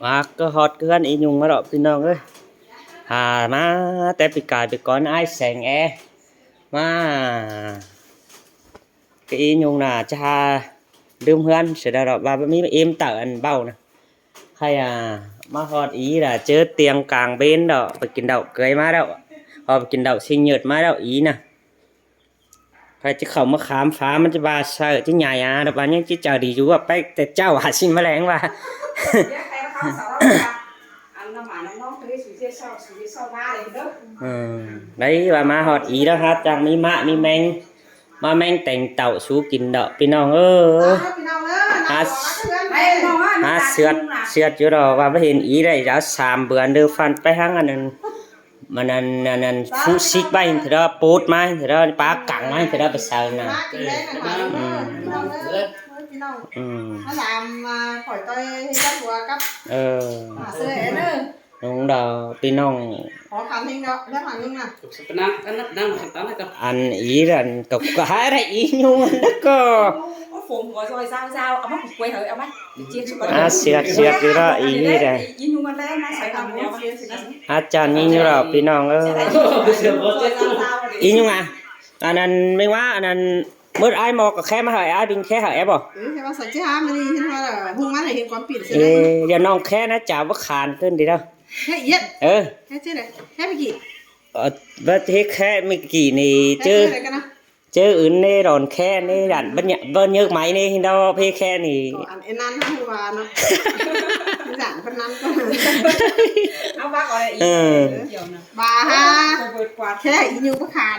ມາກໍຮອດເຮືອນອີຫຍຸ້ງມາດອກພີ່ນ້ອງເອີຍ. ຫາມາແຕ່ປີກາຍໄປກ່ອນ ອ້າຍແສງແອ ມາ ກໍອີຫຍຸ້ງໜ້າຈະລືມເຮືອນເສຍດາດອກ ວ່າມີເອມເຕີອັນເບົານະ. ໃຜ ອ່າ ມາຮອດອີລະ ເຈີຕຽງກາງເບນດອກ ໄປກິນເຫຼົ້າເກີຍມາແລ້ວ ພໍໄປກິນເຫຼົ້າຊິງເຫຍີດມາແລ້ວອີນະ. ໃຜຈະເຂົ້າມາຂາມຟ້າ ມັນຈະວ່າເສີຈະໃຫຍ່ອາ ແລ້ວວ່າຍັງຈິດໃຈດີຢູ່ວ່າ ໄປແຕ່ເຊົ້າຫາຊິມາແລງວ່າ ເອີ ໄດ້ວ່າມາຮອດອີແລ້ວ ຫາຈັ່ງມີມະມີແມງ ມາແມງແຕ່ງເຕົ້າສູ່ກິນດອກ ພີ່ນ້ອງເອີຍ. ຫາ ຫາເສຍດ ເສຍດຢູ່ດອກ ວ່າບໍ່ເຫັນອີໄດ້ສາມເດືອນເດີ ຟັນໄປທາງອັນນັ້ນ ມັນນັ້ນ ອັນນັ້ນ ຟູຊິກໄວ້ເທື່ອ ໂປດມາເທື່ອ ປາກັງມາເທື່ອ ໄປໃສ່ນະ. ອືມ ອືມ ມາຖາມ ອ່າ ຂ້ອຍຕໍ່ເຮັດກັບຫົວກັບ ເອີ ມາເຊີເດີ ນ້ອງດາວ ພີ່ນ້ອງ ຂໍຄັນເຮງເນາະ ເລື່ອງຄັນເຮງນະ ອັນນັ້ນ ອັນອີນັ້ນກໍ ກໍຫາໄດ້ອີຫຍຸ້ງນັ້ນກໍ ໂອ້ຍ ໂອ້ຍ ໂອ້ຍ ເອົາມາ ອາ ເສຍດ ເສຍດຢູ່ເນາະ ອີນີ້ໄດ໋ ອີຫຍັງມັນແລ້ວມາໃສ່ກັນເນາະ ອາຈານຍິງຢູ່ດອກ ພີ່ນ້ອງເອີຍ ອີຫຍັງອະ ອັນນັ້ນແມ່ນວ່າ ອັນນັ້ນ ມື້ອ້າຍໝໍກໍແຄມາໃຫ້ ອ້າຍບິນແຄໃຫ້ແອບໍ່ ເອີ ແຄ່ວ່າສັນຈະຫາມື້ນີ້ເຫັນວ່າ ຮຸ່ງມາໃຫ້ເຫັນຄວາມປິດ ເອີ ຢ່ານ້ອງແຄນະ ຈາບໍ່ຂານຂຶ້ນເດີ ແຄອີກ ເອີ ແຄຈັ່ງໃດ ແຄເມື່ອກີ້ ເອີ ວ່າເຮັດແຄເມື່ອກີ້ນີ້ ເຈີ ເຈີອື່ນເນດອນແຄເນ ຢ້ານເບິ່ນເຍີກໄໝເນ ເນາະ ເພແຄນີ້ ອັນ ອັນນັ້ນເຮົາວ່າເນາະ ຢ້ານເພິ່ນນັ້ນກໍ ເອົາວ່າກໍໄດ້ອີກ ເອີ ບໍ່ຫາ ແຄອີຢູ່ປະຄານ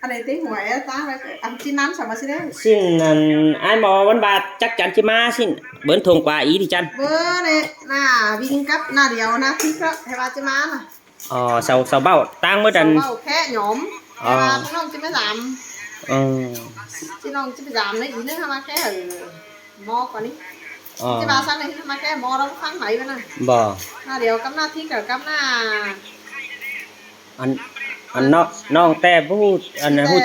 ອັນໃດຕິຫວຍຕາໄວ້ ອັນຊິນັ້ນສາມາຊິໄດ້ ຊິນນັ້ນ ອ້າຍໝໍມັນວ່າຈັກຈັນຊິມາ ຊິນເບິ່ນທົ່ງກວ່າອີຕິຈັນ ເບິ່ນເນ ໜ້າວິງກັບໜ້າດຽວນະ ທີ່ກໍໃຫ້ວ່າຊິມານະ ອໍ ເສົາ ເສົາເບົ້າຕ່າງໝົດ ອັນ ເສົາເບົ້າແຄະຫຍອມ ອໍ ແຕ່ວ່າພີ່ນ້ອງຈະໄປສາມ ອືມ ພີ່ນ້ອງຈະໄປສາມໃນອີກເລື່ອງມາແຄະ ເອີ ໝໍກວ່ານີ້ ອໍ ຈະວ່າຊັ້ນໃນມາແຄະໝໍລາວຟັງໃຜວະນະ ບໍ່ ໜ້າດຽວກັບໜ້າທີ່ກັບກັບໜ້າ ອັນ ອັນນ້ອງ ນ້ອງແຕ່ຜູ້ ອັນ ຮູ້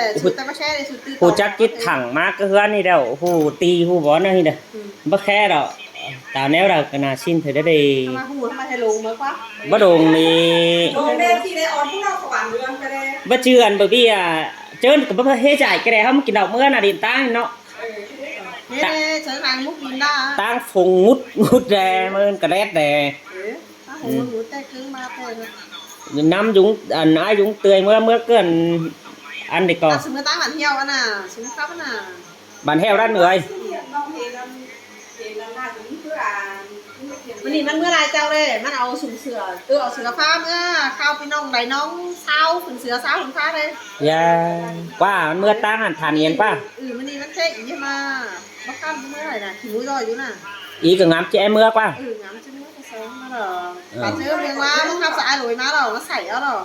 ຮູ້ຈັກຈິດຖັງມາກະເຮືອນນີ້ແລ້ວ ຮູ້ຕີຮູ້ບອນນີ້ເດີ ອືມ ບໍ່ແຄດອກ ຕາແນວໃດກໍໜ້າຊິນເທື່ອໃດ ມາຮູ້ທຳໄມໃຫ້ລົງເມືອກວ່າ ບໍ່ດົງນີ້ ລົງແດ່ທີ່ໄດ້ອອນພວກເຮົາເຂົ້າບ້ານເມືອງໄປແດ່ ບໍ່ເຈື່ອນບໍ່ເບ້ຍ ເຈີນກໍບໍ່ເຮັດໃຈກໍໄດ້ ເຮົາມາກິນດອກເມືອນະດິນຕາເນາະ ເອີ ເຮັດໃຫ້ເຊີນທາງມຸກດິນດາ ຕາງຝົງງຸດງຸດແດ່ ເມີນກະແດດແດ່ ເອີ ຕາງຝົງງຸດແຕ່ຄືມາແຕ່ນຳຍຸງ ອັນ ອ້າຍຍຸງເຕືອຍເມືອ ເມືອເກີນ ອັນໃດກໍ ອ່ະ ສົມມຸດຕາງບ້ານຫ້ຽວອັນນ່າ ສົມມຸດຄັບອັນນ່າ ບ້ານແຫ້ວດ້ານເໜືອ ມື້ນີ້ມັນເມືອຫຼາຍເຈົ້າເດ້ ມັນເອົາຊຸມເສືອ ເອີ ເອົາເສືອຟ້າເມືອ ຂ່າວພີ່ນ້ອງໃດນ້ອງຊາວຂຶ້ນເສືອຊາວຂຶ້ນຟ້າເດ້ ຢ່າ ກວ່າມັນເມືອຕາງຫັ້ນຖານອີຫຍັງກວ່າ ເອີ ມື້ນີ້ມັນແທ້ອີມາ ບໍ່ຄັນເມືອໃດນະ ຂີ້ໝູຢໍ້ຢູ່ນະ ອີກໍງາມແຈ້ເມືອກວ່າ ເອີ ງາມແຈ້ເມືອກໍແຊງມາດອກ ເອີ ປາເຈີເມືອງລາວ ມັນຂັບສະອາຍໂຫຼຍມາດອກ ມາໃສ່ເອົາດອກ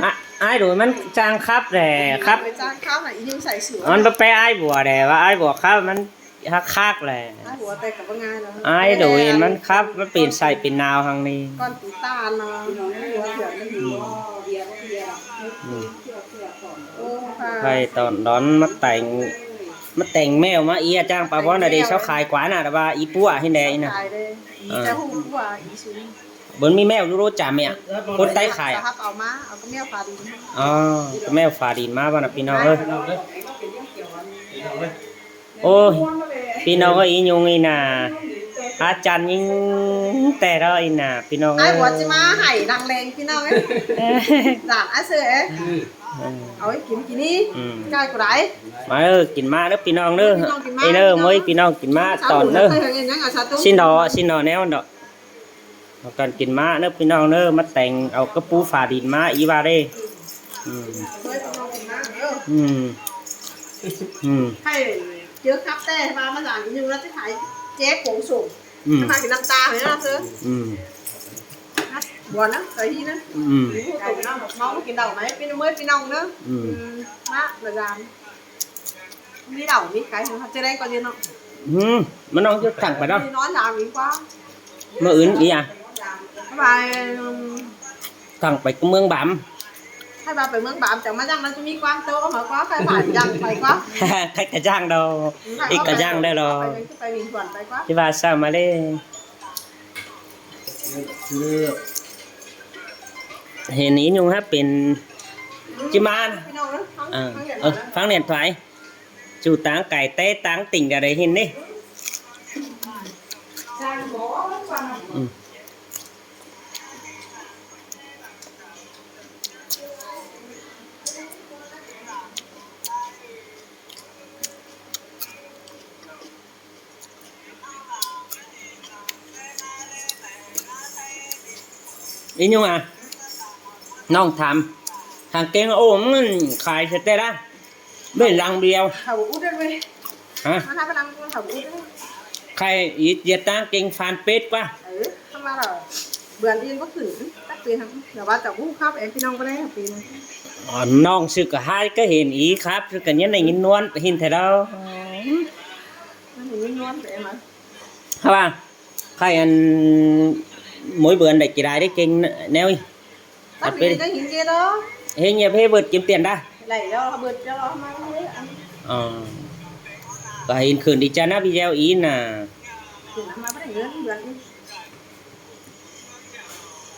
ອະ ອ້າຍໂດຍມັນຈ້າງຂັບແຫຼະ ຂັບ ໄປຈ້າງຂັບນະ ອີຫຍັງໃສ່ສວຍ ມັນບໍ່ແປອ້າຍບົວແຫຼະ ວ່າອ້າຍບົວຂັບມັນຄັກໆແຫຼະ ອ້າຍບົວແຕ່ກໍບໍ່ງ່າຍເນາະ ອ້າຍໂດຍມັນຂັບ ມັນເປັນໄສ້ເປັນນາວຫັ້ນນີ້ ກ່ອນປີຕານເນາະ ຫົວເຖື່ອນມັນຢູ່ ອືມ ໂອ້ ໄປຕອນດອນມາແຕ່ງ ມາແຕ່ງແມວມາເອຍຈ້າງປາບອນນະເດ ເຊົາຂາຍກວ່ານະ ແຕ່ວ່າອີປົວເຫັນແດ່ອີນະ ຂາຍເດ້ ເອີ ອີຈະຮູ້ປົວອີຊຸ ບໍ່ມີແມວຢູ່ໂລດຈາແມ່ ຄົນໃຕ້ຂາຍ ເຂົາເອົາມາ ເອົາກະແມວຝາດິນ ອໍ ກະແມວຝາດິນມາວ່ານະ ພີ່ນ້ອງເອີຍ ໂອ້ຍ ພີ່ນ້ອງເອີຍ ອີຫຍຸ້ງອີໜ້າ ອາຈານຍິງແຕ່ລະອີໜ້າ ພີ່ນ້ອງເອີຍ ອ້າຍຫົວຊິມາໃຫ້ດັງແລງ ພີ່ນ້ອງເອີຍ ຫຼານອ້າຍເສືອເອີຍ ເອົາໄວ້ກິນ ກິນນີ້ ອືມ ກ້າຍກວ່າໃດ ມາເອີ ກິນມາເດີ ພີ່ນ້ອງເດີ ພີ່ນ້ອງກິນມາ ເອີ ເດີ ເອີ ພີ່ນ້ອງ ມາ ພີ່ນ້ອງກິນມາ ຕອນເດີ ຊິນດອກ ຊິນດອກແນວດອກ ເອົາກັນກິນມາເດີພີ່ນ້ອງເດີ ມາແຕ່ງເອົາກະປູຝາດິນມາອີ່ຫວ່າເດ້ ອືມ ອືມ ອືມ ໃຫ້ເຈີຄັບແຕ່ວ່າມາສານຢູ່ແລ້ວຊິຂາຍເຈໂກງສົ່ງ ອືມ ມາກິນນ້ຳຕາໃຫ້ນະເຊີ ອືມ ບວນນະ ໃສ່ທີ່ນະ ອືມ ເມາກິນເຫຼົ້າໄໝ ພີ່ນ້ອງເອີຍ ພີ່ນ້ອງເດີ ອືມ ມາ ມາຢາມ ມີເຫຼົ້າມີໄກ່ ເຮົາຈະໄດ້ກໍເດເນາະ ອືມ ມານອນຢູ່ທາງໄປເນາະ ນອນລາວອີກວ່າ ມື້ອື່ນອີຫຍັງ ບາຍ ທາງໄປເມືອງບາມ ໃຜວ່າໄປເມືອງບາມ ຈະມາຍັງ ມັນຈະມີກວາງໂຕ ເອົາມາກວ່າ ໃຜວ່າຍັງໄປກວ່າ ໃຜກະຍ່າງດອກ ອີກກະຍ່າງໄດ້ດອກ ໄປ ໄປວິນທວນໄປກວ່າ ທີ່ວ່າຊາມາເລ ເຫັນອີຫຍັງຫາເປັນຈິມານ ພີ່ນ້ອງເອີຍ ເອີ ຟັງແໜ້ນຖວາຍ ຢູ່ຕ່າງໄກແຕ່ຕ່າງຕິ່ງກໍໄດ້ເຫັນເດ້. ອືມ. ອີຫຍັງຫວາ? ນ້ອງຖາມ ກາງເກງ ໂອ້ ມັນຂາຍແຕ່ລະ ເປັນຫຼັງດຽວ ຫາບໍ່ອຸດເດ້ເວີຍ. ຮະ? ມາຫາພະລັງ ຫາບໍ່ອຸດເດ້. ໃຄອີດຢຽດຕາງເກງຟານເປັດກວ່າ. ເອີ ທຳມະດາ ເບືອນອື່ນບໍ່ຂຶ້ນ ຈັກປີຫັ້ນ ແຕ່ວ່າເຈົ້າຮູ້ຄັບເອງ ພີ່ນ້ອງບໍ່ໄດ້ປີນ. ອໍ ນ້ອງຊື່ກະຫາຍກະເຫັນອີຄັບ ຄືກັນຍັງໄດ້ຍິນນວນເຫັນແທ້ດອກ. ມັນໄດ້ຍິນນວນໄປມາ ເພາະວ່າ ໃຄອັນ ໝົຍເບືອນໄດ້ກິນຫຼາຍໄດ້ເກັ່ງແນວນີ້. ຕັດໄປໄດ້ຍິນເດດອກ ເຮັດຫຍັງເພເບີດກິນປ່ຽນດາ ໄດ້ແລ້ວເບີດແລ້ວມາເລີຍອັນ. ອໍ ກໍເຫັນຂຶ້ນດີຈານະ ພີ່ແຈວອີນນະ ຂຶ້ນມາບໍ່ໄດ້ເງິນເດືອນ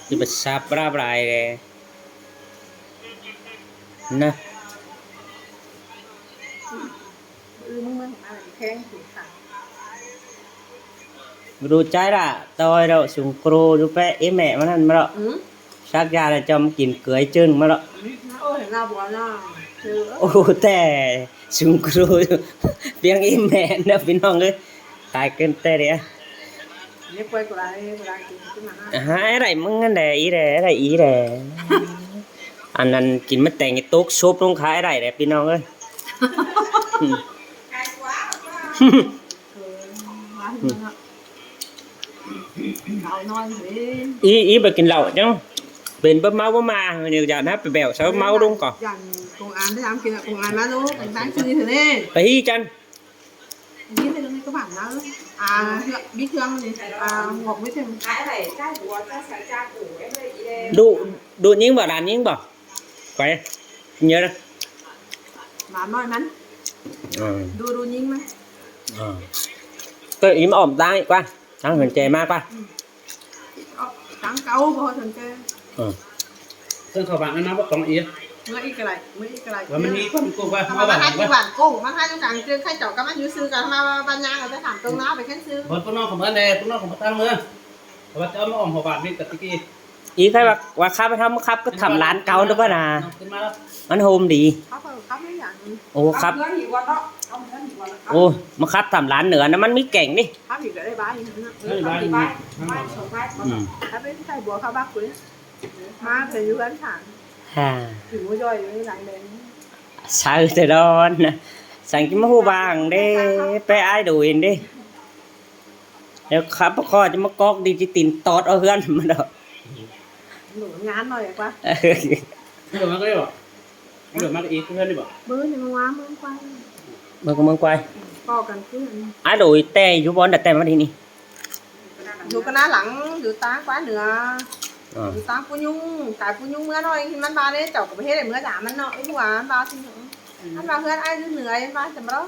ຊິໄປຊາບປາບຫຼາຍເດ້ນະ. ອືມ ມື້ເມືອງມາແພງຂຶ້ນຄ່າ. ບໍ່ຮູ້ຈັກລະ ຕ່ອຍດອກ ຊຸງໂກຣຢູ່ແປະເອແມ່ມັນຫັ້ນມາດອກ. ອືມ ສັກຢາແລ້ວຈອມກິນເກືອຍຈຶ່ງມາດອກ. ໂອ້ຍ ໜ້າບົວນະ ໂອ້ ແຕ່ຊຸງໂກຣປຽງເອແມ່ນະ ພີ່ນ້ອງເອີຍ. ຕາຍເກີນແຕ່ເດ. ນີ້ປ່ວຍກວ່າຫຼາຍ ເວລາກິນຂຶ້ນມາຫາ ຫາໄດ້ມຶງຫັ້ນແຫຼະ ອີແຫຼະ ໄດ້ອີແຫຼະ. ອັນນັ້ນກິນມາແຕ່ງຕົກສົບລົງຂາຍໄດ້ແຫຼະ ພີ່ນ້ອງເອີຍ. ເອີ ເອົານອນເດ້ ອີ ອີໄປກິນເຫຼົ້າຈັ່ງເປັນ ບໍ່ເມົາບໍ່ມາ. ດຽວຢ່ານະ ໄປແບວໃສ່ເມົາລົງກ່ອນ. ຢ່າງກົງອານໄດ້ຖາມກິນ ກົງອານມາໂລ ທາງຊື່ເດ້ ໄປຮີ່ຈັນ. ນີ້ເປັນອັນນີ້ກໍບາງນະ ອ່າ ບິດເຄື່ອງນີ້ ອ່າ ງອກບິດເຄື່ອງ. ດຸ ດຸຍິງບໍ່ ຫຼານຍິງບໍ່? ໄປ ເຍອະນະ ຫຼານນ້ອຍມັນ. ອືມ ດຸ ດຸຍິງມັນ. ເອີ ກໍອີມອ້ອມຕ່າງອີກວ່າ ທາງເຮືອນແຈມາກວ່າ. ອືມ ເອົາທາງເກົ່າບໍ່ສົນໃຈ. ເອີ ເຊິ່ງເຂົາຫວານນັ້ນນະ ບໍ່ຕ້ອງອີກ ເມືອອີກກໍໄດ້ ເມືອອີກກໍໄດ້. ວ່າມັນມີຄົນກູວ່າ ເອົາຫວານ ຫວານໂກງ ມາຫາຢູ່ກາງເຈີ ໃຄເຈົ້າກັບມັນຢູ່ຊື່ກັນ ມາບັນຍາງເອົາແຕ່ຖາມຕົງນາໄປແຄ່ນຊື່. ບໍ່ ພວກນ້ອງເຂົາເມືອແດ່ ພວກນ້ອງເຂົາບໍ່ຕັ້ງເມືອ ເພາະວ່າຈະເອົາມາອ້ອມເຂົາຫວານນີ້ກະຕິກີ. ອີໄຄວ່າ ວ່າຂ້າພະເຈົ້າມາຂັບກໍຖາມຫຼານເກົ່ານະ. ມັນໂຮມດີ ຂັບ ຂັບຢ່າງ ໂອ້ ຂັບ ເຮືອນອີກວ່າເນາະ ເອົາເຮືອນອີກວ່າເນາະ. ໂອ້ ມາຂັບຖາມຫຼານເໜືອນະ ມັນມີແກ່ງນີ້. ຄັບອີກກໍໄດ້ບ້ານນີ້ນະ ເອີ ບ້ານ ບ້ານ ບ້ານສອງບ້ານ. ອືມ ຖ້າເປັນໃສ່ບົວເຂົ້າບັກພຸ້ນ ມາແຕ່ຢູ່ເຮືອນສາມ ຫາ ກິນໝູຍ່ອຍຢູ່ຫຼັງແດງ. ໃສ່ແຕ່ດອນນະ ສັງກິນມາຮູ້ບາງເດ້ ແປອ້າຍດູເຫັນເດ້. ແລ້ວຄັບປະຄໍຈະມາກອກດີຈິຕິນຕອດເອົາເຮືອນມາດອກ. ໜູງານໜ້ອຍກວ່າ ເອີ ມັນກໍໄດ້ບໍ່? ເດີມາອີກເຮືອນນີ້ບໍ່? ເບິ່ງນີ້ມາວາງເມືອງໄກວ ເບິ່ງກໍເມືອງໄກວ ພໍກັນຄື ອາໂດຍແຕ່ຢູ່ບ່ອນໃດແຕ່ມາທີ່ນີ້? ຢູ່ກະນາຫຼັງ ຢູ່ຕາງກວາເໜືອ ຢູ່ຕາງປູຍຸງ ກາຍປູຍຸງເມືອນ້ອຍທີ່ມັນວ່າເດ້ ເຈົ້າກໍໄປເຮັດໃຫ້ເມືອດາມັນເນາະ ໄອ້ຫົວມັນວ່າຊິ ມັນວ່າເຮືອນອ້າຍຢູ່ເໜືອ ມັນວ່າຈຳບໍ່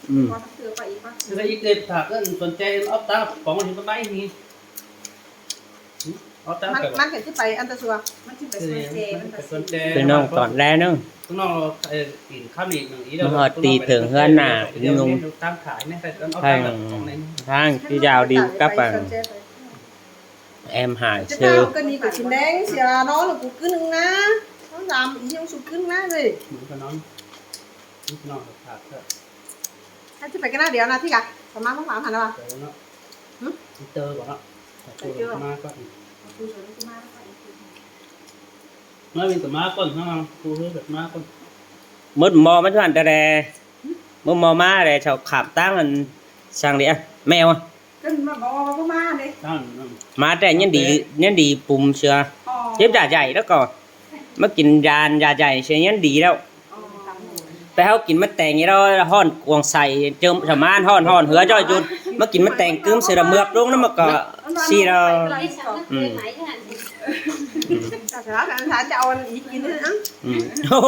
ອືມ ຄືວ່າອີເກີດຖ້າເອີ້ນສົນໃຈອອກຕາປອງທີ່ໄປນີ້. ມັນ ມັນກໍຊິໄປອັນຕະສັວ ມັນຊິໄປສວນແຈ ມັນໄປສວນແຈ ພີ່ນ້ອງຕອນແລໜຶ່ງ ຂ້າງນອກ ເອີ ກິນຂ້າວໜີບໜຶ່ງອີ ມາຮອດຕີເຖິງເຮືອນໜ້າ ໜຸ່ມ ທາງຂາຍແມ່ນໄປເອີ້ນອອກ ທາງ ທາງທີ່ຍາວດີກັບອັນ ແອມຫາຍເຊີ ກໍນີ້ກໍຊິແດງເສຍເນາະ ກູກຶ້ນໜຶ່ງນະ ນ້ອງດຳອີຫຍັງສຸກຶ້ນນະເວີຍ ນອນ ນອນຂາດເຖາະ ຖ້າຊິໄປກັນໜ້າດຽວນະ ທີ່ກະປະມານສອງສາມພັນນະວ່າ ເຕີເນາະ ຫຶ ເຕີບໍ່ເນາະ ເຕີມາກ່ອນ ມາວິນກໍມາກ່ອນ ເຮົາຜູ້ເຮັດມາກ່ອນ ໝົດໝໍ້ມາຢູ່ຫັ້ນແຕ່ ໝົດໝໍ້ມາແລ້ວ ເຈົ້າຂາບຕັ້ງອັນ ຊ່າງເດ ແມວ ມາແຕ່ຍັງດີ ຍັງດີປຸ່ມເສືອ ເຈັບຢາໃຫຍ່ແລ້ວກໍ ມາກິນຢາ ຢາໃຫຍ່ເສຍຍັງດີແລ້ວ ແຕ່ເຮົາກິນມາແຕ່ງນີ້ແລ້ວ ຮ້ອນກວງໃສ່ ເຈີສະໝານຮ້ອນ ຮ້ອນເຮືອຈ້ອຍຈຸດ ມາກິນມາແຕ່ງກຶມເສືອລະເມືອບລົງນຳ ມັນກໍຊີ້ແລ້ວ ອືມ ອືມ ອືມ ໂອ້ໂ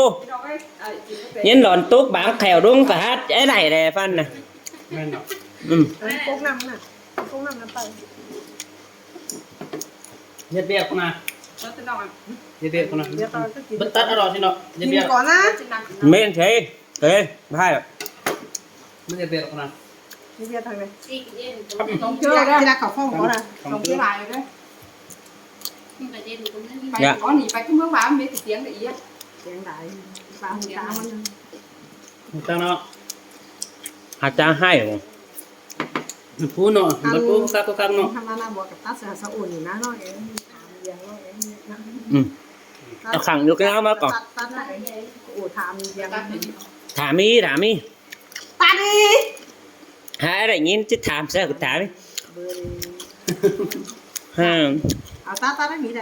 ຫ ຍັງຫຼອນຕົກບາງແຖວລົງກະຮັດ ໄດ້ແຫຼະຟັນນະ ແມ່ນເນາະ ອືມ ກົກນ້ຳນະ ກົກນ້ຳນະໄປ. ເຮັດວຽກພຸ້ນນະ ແລ້ວຊິນ້ອງ ເຮັດວຽກພຸ້ນນະ ດຽວຕອນກໍກິນ ມັນຕັດອະດອກຊິເນາະ ເຮັດວຽກ ກິນກ່ອນນະ ເມັນເທ ເອີ ບໍ່ໃຫ້ດອກ ມັນເຮັດວຽກພຸ້ນນະ ເຮັດວຽກທາງໃດ ສອງເທື່ອ ກິນເຂົ້າຟອງກ່ອນນະ ສອງເທື່ອຫຼາຍເດີ ມັນກະເດັ່ນຕົງນັ້ນ ໄປ ຢາ ອໍ ໜີໄປຄືເມືອງບານ ມັນມີສຽງລະອຽດ ສຽງຫຼາຍ ບາງຕາມັນ ຮູ້ຈັກເນາະ ຫາຈ້າງໃຫ້ບໍ່ ຜູ້ເນາະ ມັນຜູ້ຄັກໆເນາະ ທຳມະດາບໍ່ກັບຕັດສະອາດສະໂອນຢູ່ນະເນາະ ເອີ ຖາມເລື່ອງເນາະ ເອີ ອືມ ເອົາຂັງຢູ່ກັບເຮົາມາກ່ອນ ຕັດ ຕັດ ໂອ້ ຖາມເລື່ອງ ຖາມອີ່ ຖາມອີ່ ຕັດອີ່ ຫາໄດ້ຍິນຊິຖາມຊະ ຖາມອີ່ ເບີ ຮະ ເອົາ ຕັດ ຕັດໃຫ້ມີໄດ້